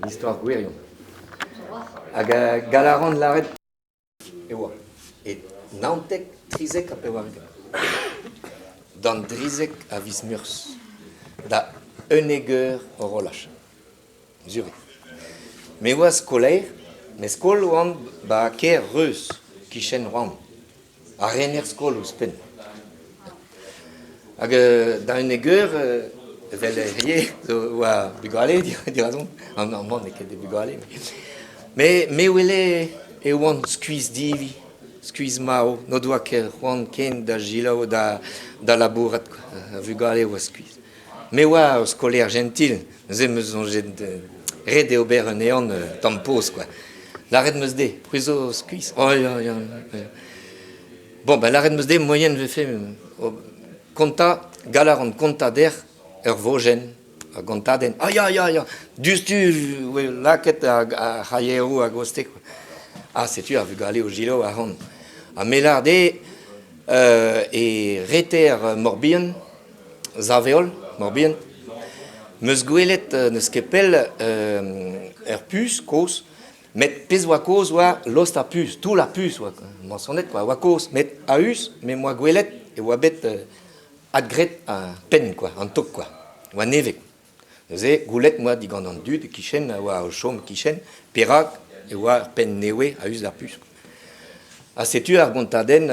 Un istor gwirion. Hag gall a ran lâret e oa e 1993. D'an drizek a viz Meurzh, da unnek eur horolaj. Sur eo. Me oa skolaer, met skol oan 'ba kêr Reuz, 'kichen Rouen. Ha rener skol ouzhpenn. Hag da unnek eur, evel hiziv, zo oa bugale dirazon. Amañ n'eo ket bugale. Met me 'wele e oant skuizh-divi, skuizh-marv, n'o doa ket c'hoant ken da selaou da labourat kwa. Ar vugale a oa skuizh. Me oa ur skolaer jentil, neuze 'm eus soñjet ret eo ober un ehan tamm poz kwa. Lâret 'm eus dezhe, c'hwi zo skuizh? Oh ya, ya, ya. Bon, ben lâret 'm eus dezhe moaien 'vefe kontañ, gall a ran kontañ dec'h ur vojenn, ur gontadenn. Ah ya, ya, ya, diouzhtu 'oe lakaet ar c'haieroù a-gostez kwa. Ah setu ar vugale o selaou ac'hann. Ha me 'lâr dezhe e reter Morbihan Saveol, Morbihan. 'Meus gwelet n'eus ket pell ur puñs kozh, met pezh 'oa kozh 'oa lost ar puñs, toull ar puñs 'oa mañsonet kwa, 'oa kozh, met a-us me 'moa gwelet e oa bet adgraet ar penn kwa, an tok kwa, 'oa nevez. Neuze goulet 'moa digant an dud e-kichen a oa o chom e-kichen perak e oa ur penn nevez a-us d'ar puñs. Ha setu ar gontadenn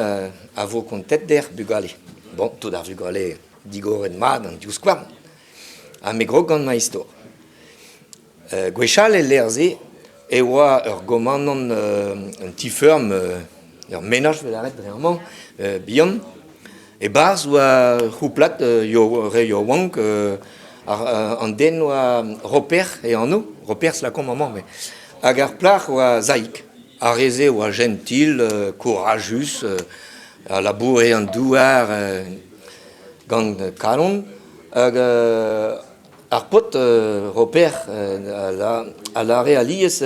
a vo kontet dec'h bugale. Bon, tout ar vugale digoret mat an divskouarn. Ha me grog gant ma istor. Gwechall el lec'h-se e oa ur gomanant un ti-feurm, ur menaj 'vel lâret dre amañ, bihan. E-barzh oa ur c'houplad re yaouank, an den oa Roper e anv, Roperzh lakaomp amañ met. Hag ar plac'h oa Zaig. Ar re-se oa jentil, kourajus, a laboure an douar gant kalon. Hag Ar paotr Roper a lâre alies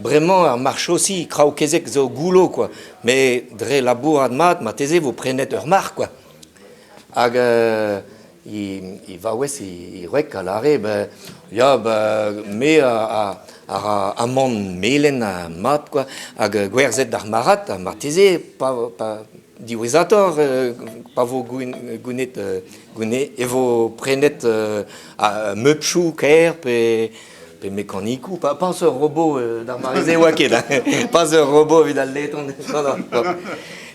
bremañ ar marchosi kraou-kezeg zo goullo kwa, met dre labourat mat marteze e vo prenet ur marc'h kwa. Hag e vaouez e wreg a lâre ben ya ben me a ra amann melen ha mat kwa hag gwerzhet d'ar marc'had ha marteze pa Diwezhatoc'h, pa vo gounit e vo prenet meubchoù kaer pe pe mekanikoù. Pas ur robot d'ar mare-se 'oa ket, hein. Pas ur robot evit al leton. Non, non.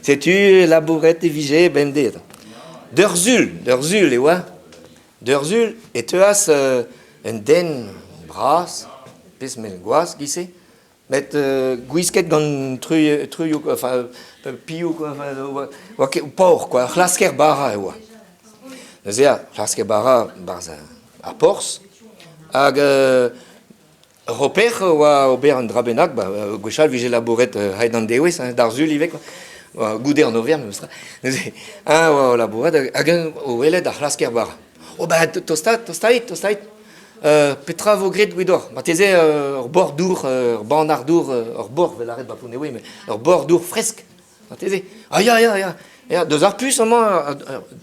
Setu labouret e vije bemdez. D'ur sul, d'ur sul e oa. D'ur sul e teuas un den bras, pezh mell gwaz 'giz-se, Met gwisket gant truilhoù, enfin pilhoù quoi, oa ket paour quoi, ur c'hlasker bara e oa. Neuze ar c'hlasker bara 'barzh ar porzh hag Roper oa ober un dra bennak, ba gwechall 'vije labouret a-hed an devezh, hein, d'ar sul ivez quoi, goude an overenn memestra. Neuze eñ oa o labourat hag eñ o welet ar c'hlasker bara. Oh ben tostaat, tostait, tostait. Petra 'vo graet ganeoc'h? Marteze ur bord-dour, ur bannac'h-dour, ur bord 'vel lâret 'ba Pont-Newe, met ur bord-dour fresk marteze. Ah ya, ya, ya, ya, deus ar puñs amañ,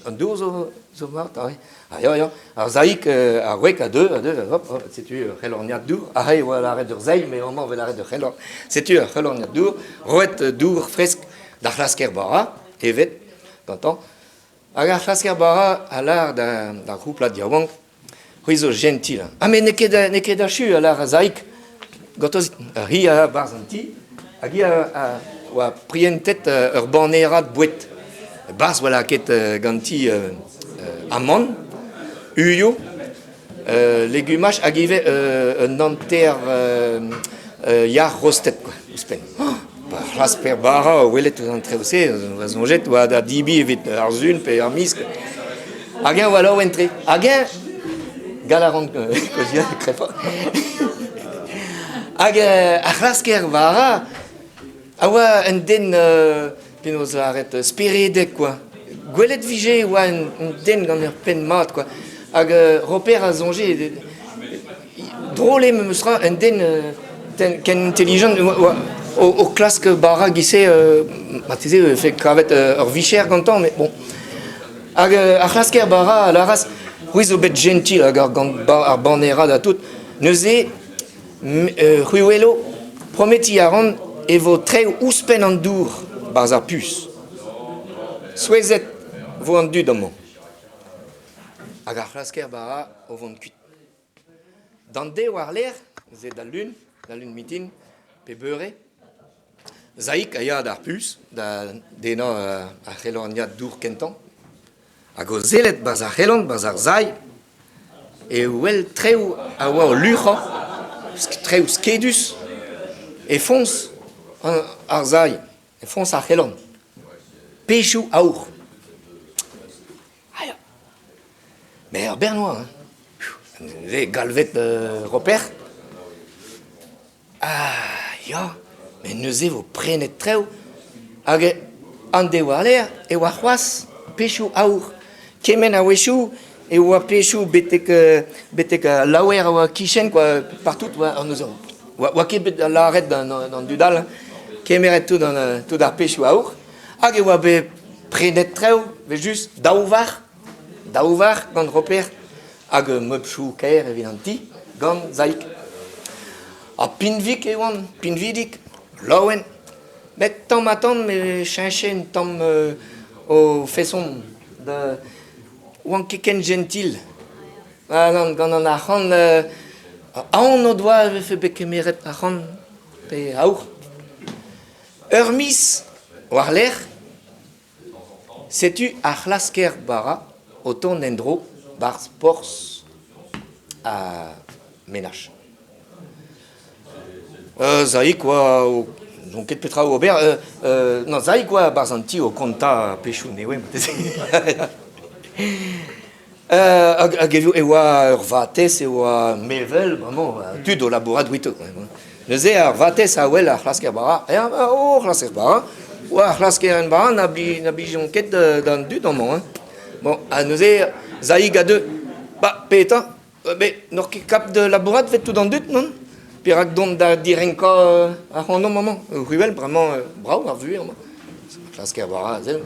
an dour zo zo mat, ah oui. Ah ya, ya, ar saig, ar wreg a deu, a deu, hop, hop, setu ur c'helorniad dour. Ah e oa lâret ur sailh, met amañ 'vel lâret ur c'helorn. Setu ur c'helorniad dour, roet dour fresk d'ar c'hlasker bara, evet gantañ. Hag ar c'hlasker bara a lâr d'ar c'houplad yaouank, C'hwi zo jentil. Ah met n'eo ket n'eo ket achu a lâr Zaig. Gortoz hi a barzh an ti hag hi a oa prientet ur banerad boued. Barzh oa lakaet ganti amann, uioù, legumaj hag ivez un hanter yar rostet quoi, ouzhpenn. Ba c'hlasper bara o welet an traoù-se, oa soñjet oa da dibi evit ar sul pe ar miz. Hag eñ oa laouen-tre. Hag eñ, gall a ran kaozeal kreñvoc'h. Hag ar c'hlasker vara a oa un den penaos lâret speredek quoi. Gwelet 'vije e oa un den gant ur penn mat quoi. Hag Roper a soñje Drol eo memes tra un den ken intelligent o klask bara giz-se marteze e vefe kavet ur vicher gantañ met bon. Hag ar c'hlasker bara a lâras c'hwi zo bet jentil hag ar banerad ha tout. Neuze C'hwi 'welo, prometiñ a ran e vo traoù ouzhpenn an dour 'barzh ar puñs. Souezhet 'vo an dud amañ. Hag ar c'hlasker bara o vont kuit. D'an deiz war-lerc'h, se d'al Lun, d'al Lun mintin, pe beure, Zaig a ya d'ar puñs da dennañ ar c'helorniad dour kentañ. Hag o sellet 'barzh ar c'helorn, 'barzh ar sailh, e wel traoù a oa o luc'hañ, traoù skedus, e foñs ar sailh, e foñs ar c'helorn. Pezhioù aour. Ah ya. Mais ur bern oa hein. Neuze galvet Roper. Ah ya, met neuze 'vo prenet traoù. Hag an deiz war-lerc'h e oa c'hoazh pezhioù aour. Kement a-wechoù e oa pezhioù betek betek al laouer a oa kichen kwa, partout oa an neuze. Oa ket bet lâret d'an dud all hein. Kemeret tout an tout ar pezhioù aour. Hag e oa bet prenet traoù evel-just, daou varc'h, daou varc'h gant Roper hag meubloù kaer evit an ti gant Zaig. Ha pinvik e oan, pinvidik, laouen. Met tamm-ha-tamm e cheñche un tamm o feson da... oan ket ken jentil. Ah nann, gant an arc'hant, aon o doa e vefe bet kemeret arc'hant pe aour. Ur miz war-lerc'h, setu ar c'hlasker bara o tont en-dro 'barzh porzh ar menaj. Zaig oa o n'on ket petra ober non Zaig oa 'barzh an ti o kontañ pezhioù nevez marteze. Hag e oa ur vatezh, e oa mevel, bremañ, tud o labourat ouito. Neuze ar vatezh a wel ar c'hlasker-bara. Eñ, oh, c'hlasker-bara. Oa ar c'hlasker-bara na blijont ket d'an dud amañ. Hein. Bon, ha neuze, Zaig a deu. Ba, petra Bet n'oc'h ket kap da labourat 'vet tout an dud, non? Perak dont da direnkañ ac'hanomp amañ? C'hwi 'wel bremañ brav ar vuhez amañ. Klasker-bara, sell.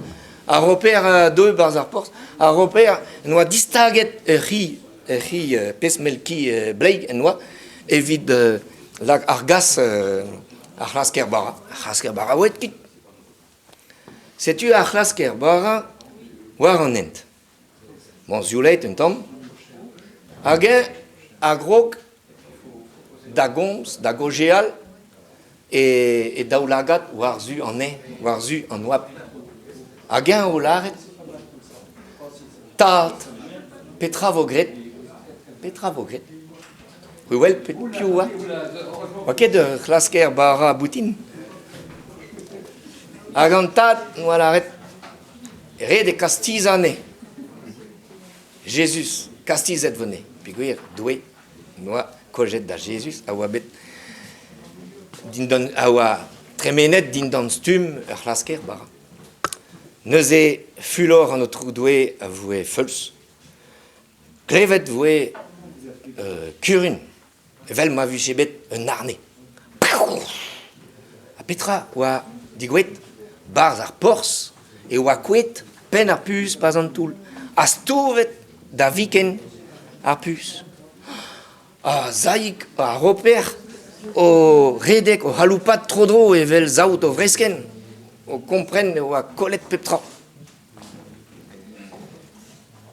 Ar Roper a deu 'barzh ar porzh. Ar Roper en doa distaget ur c'hi, ur c'hi pezh mell ki bleiz en doa evit lak argas ar c'hlasker-bara. Ar c'hlasker-bara oa aet kuit. Setu ar c'hlasker-bara war an hent. Bon, sioulaet un tamm. Hag eñ a grog da gomz, da gaozeal e daoulagad war-zu an neñv, war-zu an oabl. Hag eñ o lâret Tad, petra 'vo graet? Petra 'vo graet? C'hwi 'wel piv 'oa? 'Oa ket ur c'hlasker bara boutin. Hag an tad 'noa lâret Ret eo kastizañ anezhe. Jezuz, kastizet vo anezhe peogwir Doue 'noa kollet da Jezuz a oa bet dindan a oa tremenet dindan stumm ur c'hlasker bara. Neuze fulor an Aotrou Doue a voe feuls. Klevet 'voe kurun evel ma vije bet un arne. Ha petra oa degouezhet? 'Barzh ar porzh e oa kouezhet penn ar puñs 'barzh an toull ha stouvet da viken ar puñs. Ha Saig ar Roper o redek, o c'haloupat tro-dro evel saout o vreskenn, o kompren e oa kollet pep tra.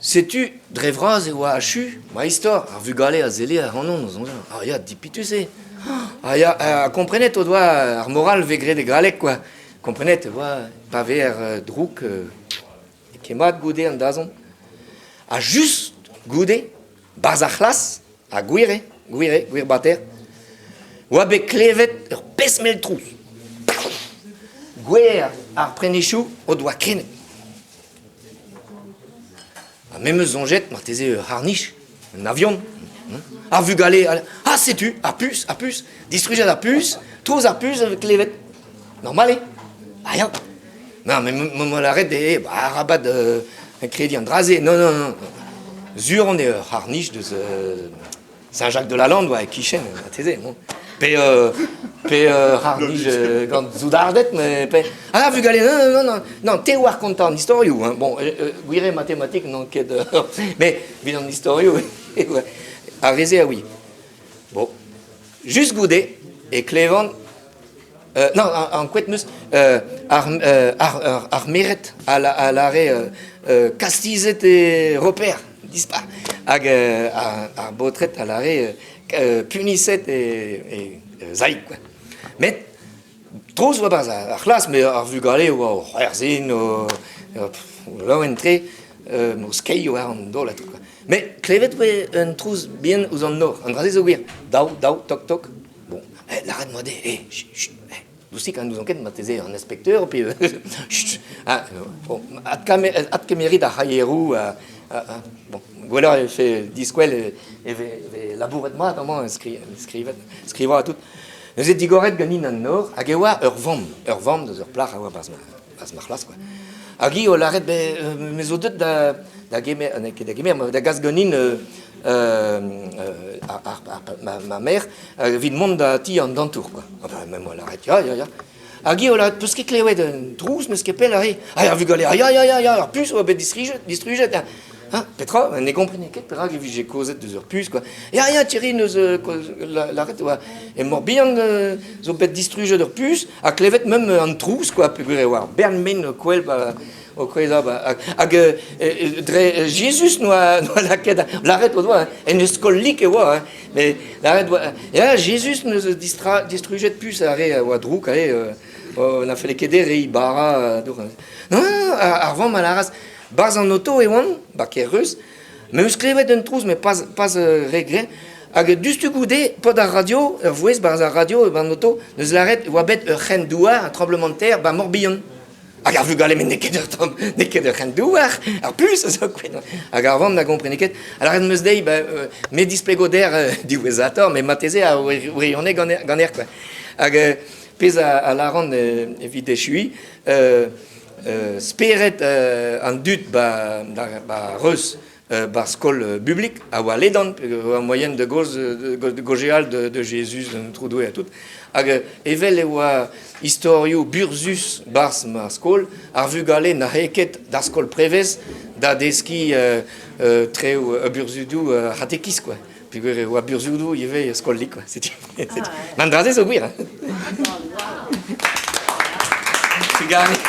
Setu, dre vras e oa achu ma istor. Ar vugale a selle ac'hanon o soñjal ah ya, dipitus eo. Ah ya, ha komprenet o doa ar moral 'vez graet e galleg kwa. Komprenet e oa pa vezer drouk n'eo ket mat goude an dazont. Ha just goude, 'barzh ar c'hlas, ha gwir eo, gwir eo, gwir bater, oa bet klevet ur pezh mell trouz. Gwer ar prenechoù o doa krenet. Ha me 'm eus soñjet marteze ur c'harr-nij, un avion. Ar vugale, ah setu, ar puñs, ar puñs, distrujet ar puñs, trouz ar puñs a vez klevet. Normal eo. Ah ya. Non, mais ma lâret eo, bah, arabat krediñ an dra-se. Non, non, non. Sur on eo ur c'harr-nij deus Saint-Jacques-de-la-Lande oa e-kichen, marteze. Bon. Pe, pe c'harr-nij gant soudarded, mais pe... Ah, vugale, non, non, non, non, te oar kontañ an istorioù. Hein. Bon, gwir eo matematik, n'on ket... mais evit an istorioù, ar re-se a oui. Bon. Just goude e klevan nann ankouaet 'm eus ar merc'hed a lâre kastizet eo Roper dispar hag ar baotred a lâre puniset eo Saig kwa. Met trouz 'oa 'barzh ar c'hlas met ar vugale a oa o c'hoarzhin o laouen-tre o skeiñ war an daol ha tout kwa. Met klevet 'voe un trouz bihan ouzh an nor, an dra-se zo gwir, daou, daou, tok, tok. Bon, lâret 'moa dezhe, eh, chut, chut, eh, dousik, hein, n'ouzon ket, marteze an inspekteur pe chut, ah, bon, adkemerit ar c'haieroù, bon, gwelloc'h e vefe diskwel e vez labouret mat amañ, skrivet, skrivañ ha tout. Neuze digoret ganin an nor hag e oa ur vamm, ur vamm deus ur plac'h a oa 'barzh ma, 'barzh ma c'hlas, quoi. Hag hi o lâret, ben, me zo deuet da, da gemer, n'eo ket da gemer, da gas ganin ma merc'h evit mont da ti an dantour, quoi. Enfin, me 'moa lâret, ya, ya, ya. Hag hi o lâret, 'peus ket klevet un trouz, n'eus ket pell aze. Ah, ar vugale, ah, ya, ya, ya, ya, ar puñs a oa bet distrujet, distrujet. Hein, petra? Ne gomprene ket perak e vije kaozet deus ur puñs, quoi. Ya, ya, Thierry neus lâret e oa e Morbihan zo bet distrujet ur puñs ha klevet meump an trouz, quoi, peogwir e oa ar bern mein o kouel ba o kouezhañ ba hag dre Jezuz 'noa 'noa lakaet lâret o doa en ur skol lik e oa, hein, met lâret oa ya Jezuz 'neus distrujet puñs ar re a oa drouk aze, na felle ket dezhe reiñ bara dour. Non, non, ar vamm a lâras 'Barzh an oto e oan, 'ba Kêr-Ruz, me 'meus klevet un trouz met pas pas re greñv. Hag diouzhtu goude, paotr ar radio, ur vouezh 'barzh ar radio 'ba an oto, 'neus lâret e oa bet ur c'hren-douar, un tremblement de terre 'ba Morbihan. Hag ar vugale met n'eo ket ur n'eo ket ur c'hren-douar, ar puñs a zo kouezhet. Hag ar vamm na gomprene ket. Ha lâret 'meus dezhi, ba me 'displego dec'h diwezhatoc'h, met marteze ar wirionez ganer quoi. Hag pezh a lâran evit echuiñ, Spered an dud 'ba reuz 'ba skol bublik a oa ledan peogwir e oa moaien da gaozeal de Jezuz, d'an Aotrou Doue ha tout. Hag evel e oa istorioù burzhus 'barzh ma skol, ar vugale n'ae ket d'ar skol prevez da deskiñ traoù burzhudoù ar c'hatekiz kwa. Peogwir e oa burzhudoù ivez e skol lik kwa. Setu. An dra-se zo gwir. Trugarez.